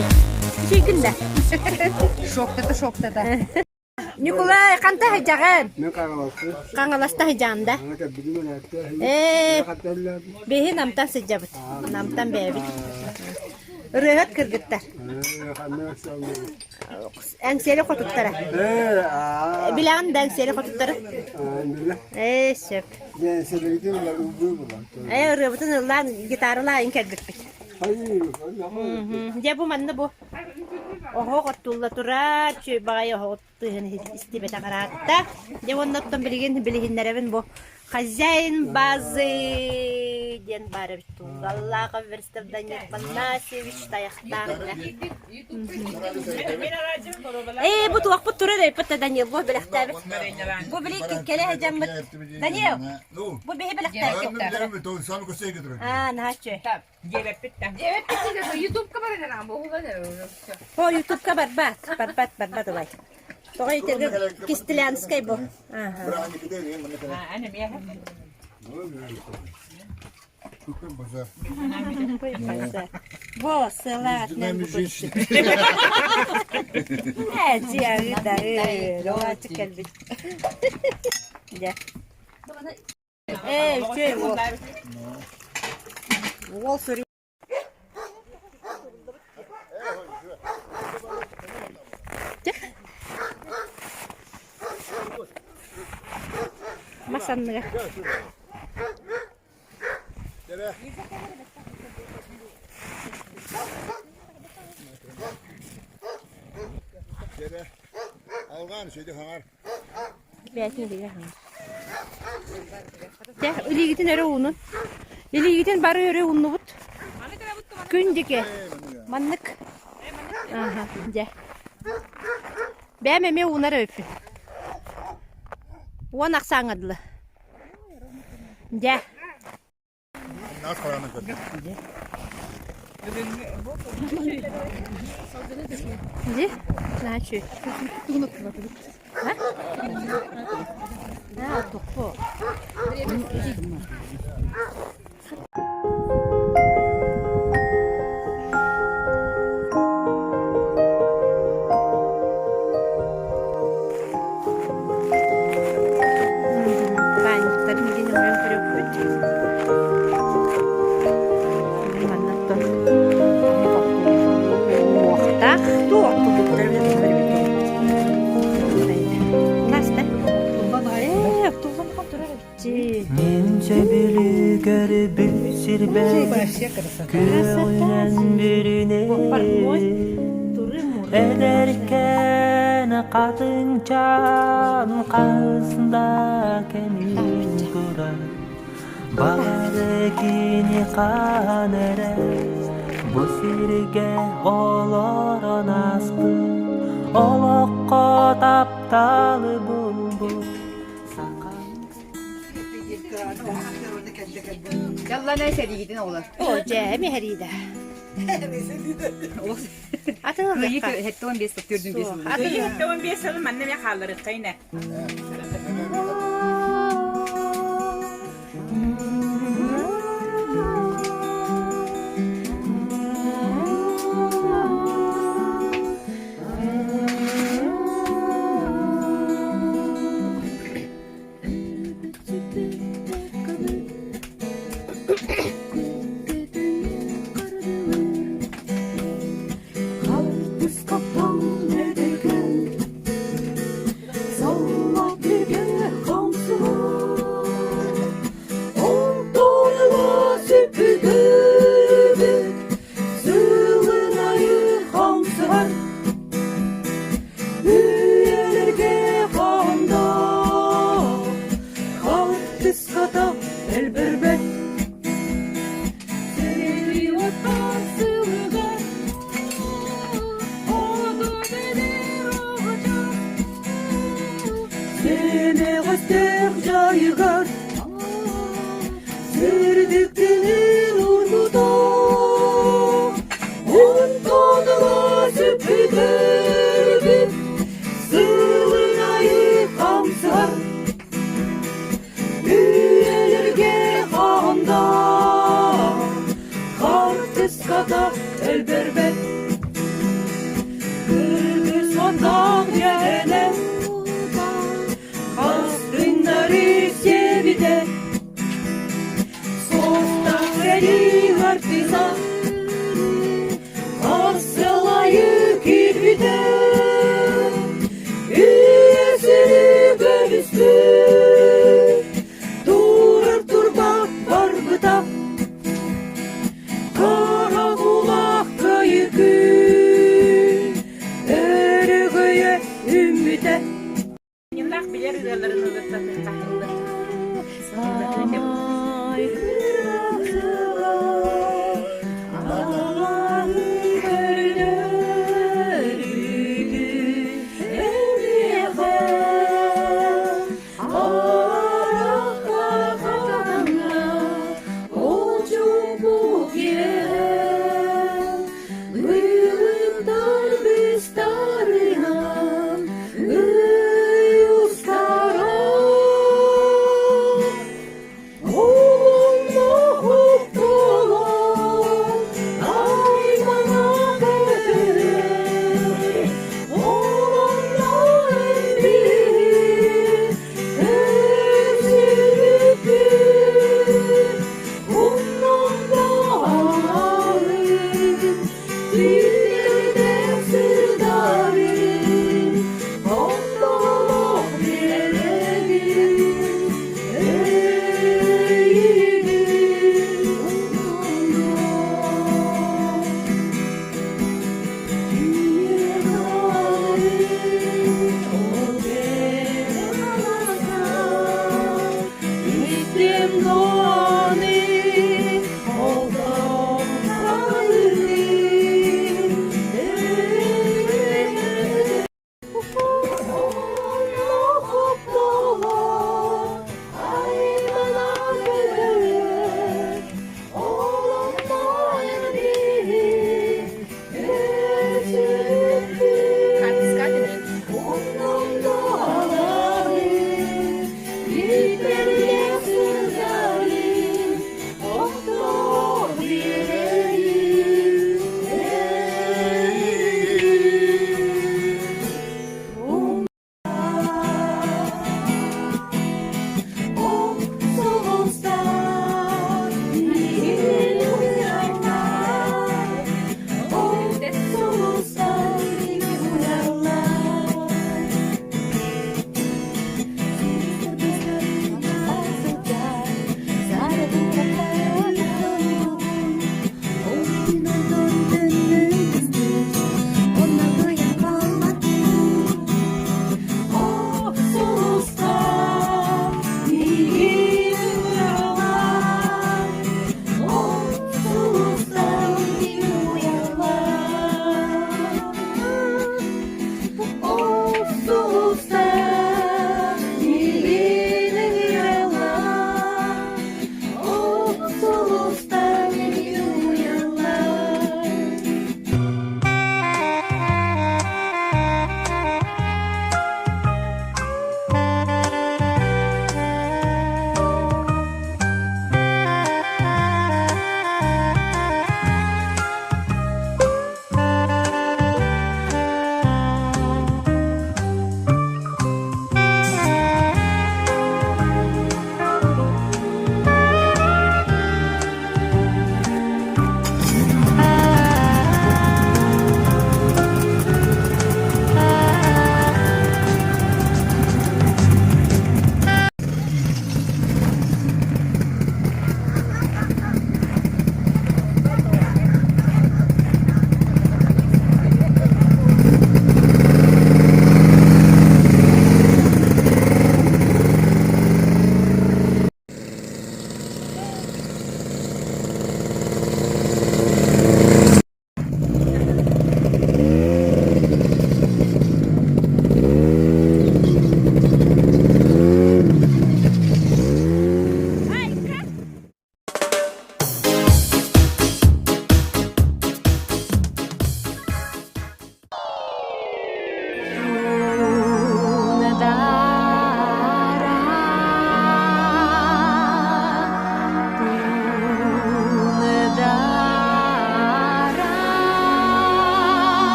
Үчүй. Үчүйгүн да. Шоктата, шоктата. Ньукулай, ханта сылдьаҕын? Мен Хаҥаласта. Хаҥаласта сылдьаҕын да? Ээ, биһи Намтан сылдьабыт. Намтан бэйэбит. Ырыаһыт кыргыттар. Эҥсиэли хотуттара. Билэҕин да эҥсиэли хотуттары? Ээ, сөп. Ээ, ырыабытын ыллаан, гитаралаайын кэлбиппит. Дьэ, бу манна бу Оһох оттулла турар, үчүгэй баҕайы оһоҕу тыаһын истибэтэх ыраатта. Дьэ уонна оттон билигин билиһиннэрэбин бу хозяин базы диэн баар эбит Туллаллаахов Верстов Данил Афанасьевич тайахтаах Ээ, бу туохпут турар эппит да Данил, бу бэлэхтээбит. Бу били кэлэ сылдьаммыт. Данил, бу биһи бэлэхтээбит. Аа, наһаа үчүгэй. Диэбэппит да. Диэбэппит да Ютубка баран эрэ буолан эрэ. О, Ютубка барбат, барбат, барбат ылай. Тоҕо итиргэ Кистилянскай бу. Ага. Бо, сылаат нем бу Э, дьиэ, да, э, кэлбит. Дьэ. Ээ, үчүгэй уол. Уол суруй. Мас анныгар. Алҕаан сөйдө хаҥар. Бэйэтин илиигэ хаҥар. Дьэ, илиигитин өрө уунун. Илиигитин бары өрө ууннубут. Күн диэки. Маннык. Аха, дьэ. Бэйэм эмиэ уунар эбиппин. Уон ахсааҥҥа дылы. Дьэ. Иди, значит. А? А, тухпо. Баанньыктар миигин өҥөйөн көрүөхпүт. Маннаттан уохтаах туох тутуктар Наста. Ээ, туллан турар эбитчи. Мин сөбүлүү көрбүт сирбэр күөҕүнэн бүрүнэ Эдэркээн хатыҥчаан хас да кэмин турар Бары кини хаан эрэ бу сиргэ олорон ааспыт олоххо тапталы булбут саха Яллана сэриигитин оҕолор. О, дьэ, эмиһэриидэ. Атын ылыахха. 75 45 сыл. 75 сыл манна эмиэ хаалларыаххайна. Үйэлэргэ хондо Халтыската элбэрбэт Сэмэҕэстээх дьайыгар Сырдык тыынын уурбута Онтон ыла сүппүтэрбит Сылын айы хамсар Үйэлэргэ хаанда.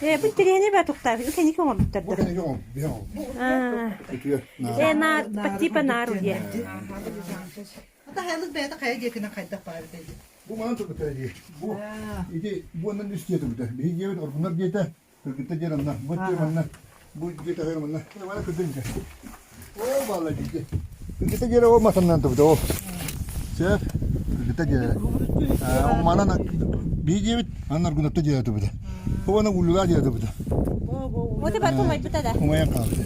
Ээ, бу тириэни ба тухтаабыт кэники оҥорбуттар да. Ээ, на типа наару диэ. Бу манан турбута дии. Бу ити бу оннун үс дьиэ турбута. Биһиги дьиэбит оргунар дьиэтэ, кыргытта дьиэ онно. Бу дьиэ манна, бу дьиэ таһыгар манна. Мана кырдын дьэ. Оо балла дьиэ. Кыргытта дьиэ ол матаннан турбута ол. Сөп. Кыргытта дьиэ. Ол манан биһиги дьиэбит манан оргунатта дьиэ турбута. Бу ана уллулаа дьиэ турбута. Вот и потом айбыта да. Умайан хаалбыта.